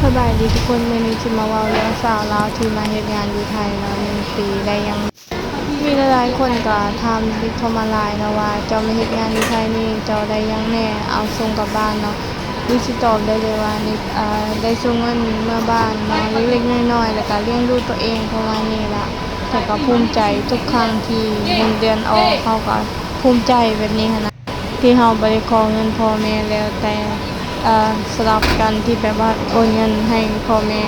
ສະບາຍດີທຸກຄົນ, ມື້ນີ້ຊິມາເວົ້າເລື່ອງສາວລາວທີ່ມາເຮັດງານຢູ່ໄທເນາະ ໜຶ່ງປີໄດ້ຍັງ. ມີຫຼາຍໆຄົນກໍຖາມເຂົ້າມາຫຼາຍເນາະວ່າ ເຈົ້າມາເຮັດງານຢູ່ໄທນີ້ ເຈົ້າໄດ້ຫຍັງແດ່ ເອົາສົ່ງກັບບ້ານເນາະ. ນີ້ຊິຕອບໄດ້ເລີຍວ່າ ນີ້ ເອີ ໄດ້ສົ່ງເງິນເມືອບ້ານເນາະ ເລັກໆນ້ອຍໆ ແລ້ວກໍລ້ຽງດູຕົວເອງປະມານນີ້ລະ. ແຕ່ກໍພູມໃຈທຸກຄັ້ງທີ່ເງິນເດືອນອອກ ເຮົາກໍພູມໃຈແບບນີ້ຫັ້ນນະ. ທີ່ເຮົາບໍ່ໄດ້ຂໍເງິນພໍ່ແມ່ແລ້ວ ແຕ່ ເອີ ສະຫຼັບກັນທີ່ແບບວ່າໂອນເງິນໃຫ້ພໍ່ແມ່.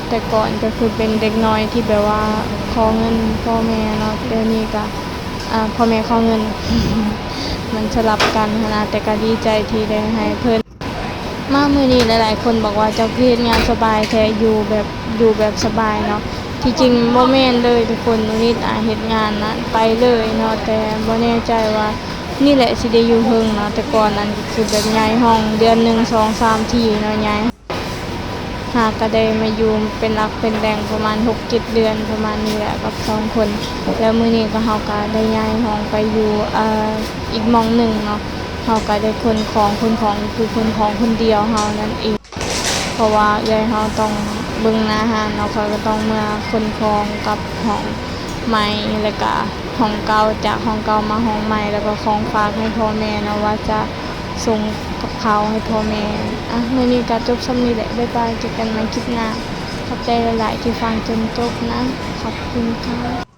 ແຕ່ກ່ອນກໍຄືເປັນເດັກນ້ອຍທີ່ແບບວ່າຂໍເງິນພໍ່ແມ່ເນາະ, ດຽວນີ້ກໍ ເອີ ພໍ່ແມ່ຂໍເງິນ ມັນສະຫຼັບກັນຫັ້ນນະ, ແຕ່ກໍດີໃຈທີ່ໄດ້ໃຫ້ເພິ່ນ. ມາມື້ນີ້ຫຼາຍໆຄົນບອກວ່າ ເຈົ້າຄືເຮັດງານສະບາຍແທ້ ຢູ່ແບບ ຢູ່ແບບສະບາຍເນາະ. ທີ່ຈິງບໍ່ແມ່ນເລີຍທຸກຄົນ, ໜູນິດ ອາ ເຮັດງານນະໄປເລີຍເນາະ, ແຕ່ບໍ່ແນ່ໃຈວ່ານີ້ແຫຼະຊິໄດ້ຢູ່ເຖິງເນາະ. ແຕ່ກ່ອນນັ້ນກໍຄືແບບຍ້າຍຫ້ອງເດືອນໜຶ່ງສອງສາມທີເນາະ, ຍ້າຍ ຫາກໍໄດ້ມາຢູ່ເປັນຫຼັກເປັນແຫຼ່ງປະມານຫົກເຈັດເດືອນປະມານນີ້ແຫຼະ ກັບສອງຄົນ. ແລ້ວມື້ນີ້ກໍ ເຮົາກໍໄດ້ຍ້າຍຫ້ອງໄປຢູ່ ເອີ ອີກໝ່ອງໜຶ່ງເນາະ, ເຮົາກໍໄດ້ຂົນຂອງ, ຂົນຂອງກໍຄືຂົນຂອງຄົນດຽວເຮົານັ້ນເອງ. ເພາະວ່າເອື້ອຍເຮົາຕ້ອງເບິ່ງໜ້າຮ້ານເນາະ, ຂ້ອຍກໍຕ້ອງເມືອຂົນຂອງກັບຫ້ອງໃໝ່ ແລ້ວກະຫ້ອງເກົ່າ, ຈາກຫ້ອງເກົ່າມາຫ້ອງໃໝ່, ແລ້ວກໍຂອງຝາກໃຫ້ພໍ່ແມ່ເນາະ, ວ່າຈະສົ່ງກັບເຂົ້າໃຫ້ພໍ່ແມ່. ອະ ມື້ນີ້ກໍຈົບສ່ຳນີ້ແຫຼະ, ບາຍບາຍ, ເຈີກັນໃໝ່ຄລິບໜ້າ. ຂອບໃຈຫຼາຍໆທີ່ຟັງຈົນຈົບນະ, ຂອບຄຸນຄ່ະ.